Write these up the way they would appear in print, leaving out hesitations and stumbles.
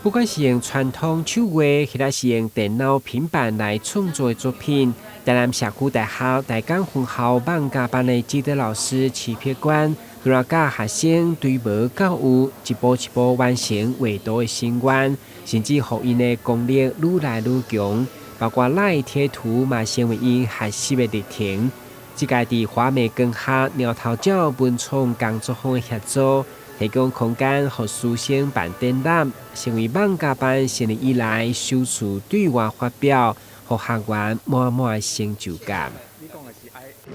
不管是用傳統手畫，或者是用電腦、平板來創作的作品，台南社區大學台江分校漫畫班的指導老師徐碧關，除了教學生對無到有，一步一步完成畫圖的心願，甚至予𪜶的功力愈來愈強，包括 LINE 貼圖嘛，成為𪜶學習的歷程。這屆佇華美光學貓頭鳥文創工作坊的協助，提供空間予師生辦展覽，成為漫畫班成立以來首次對外發表，予學員滿滿的成就感。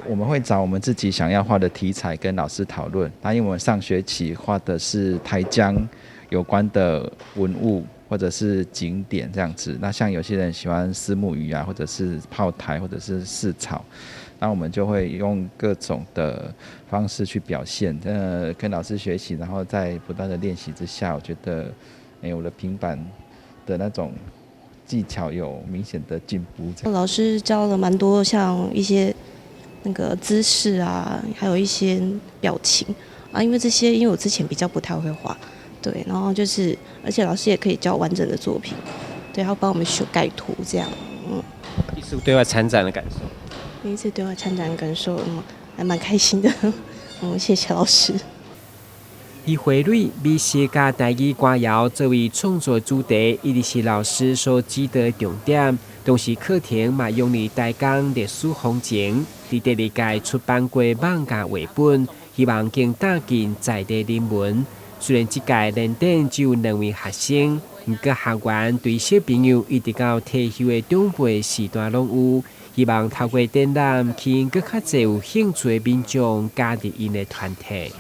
我們會找我們自己想要畫的題材跟老師討論。那因為我們上學期畫的是台江有關的文物或者是景點這樣子。那像有些人喜歡虱目魚啊，或者是炮台，或者是飼草。那我們就會用各種的方式去表現，跟老師學習，然後在不斷的練習之下，我覺得，我的平板的那種技巧有明顯的進步。老師教了蠻多，像一些那個姿勢啊，還有一些表情啊，因為這些，因為我之前比較不太會畫，對，然後就是，而且老師也可以教完整的作品，對，還要幫我們修改圖這樣，嗯。第一次對外參展的感受？第一次對外參展感受，還蠻開心的，謝謝老師。以花蕊、美食佮台語歌謠作為創作主題，一直是老師所指導的重點。同時，課程嘛融入台江歷史風情，佇第二屆出版過漫畫繪本，希望更貼近在地人文。雖然這屆聯展只有兩位學生，毋過學員對小朋友一直到退休的長輩時段攏有。希望透過展覽，吸引閣較濟有興趣的民眾加入𪜶的團體。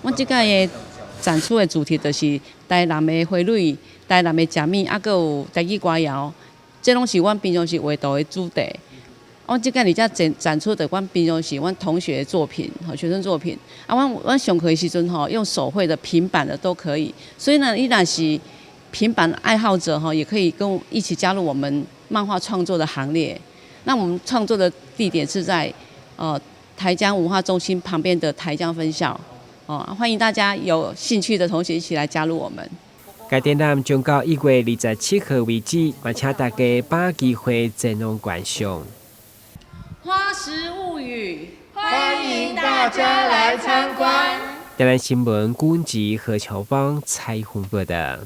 阮這屆的展出的主題就是台南的花蕊、台南的食物，啊，閣有台語歌謠，這攏是阮平常時畫圖的主題。阮這屆佇遮展展出的，阮平常時阮同學的作品，吼，學生作品。啊，阮上課的時陣吼，用手繪的、平板的都可以。所以呢，你若是平板愛好者吼，也可以跟我一起加入我們漫畫創作的行列。那我們創作的地點是在台江文化中心旁邊的台江分校，哦，歡迎大家有興趣的同學一起來加入我們。該展覽將到1月27號為止，嘛請大家把握機會前往觀賞。花食物語，歡迎大家來參觀。台南新聞古文吉何喬邦採訪報道。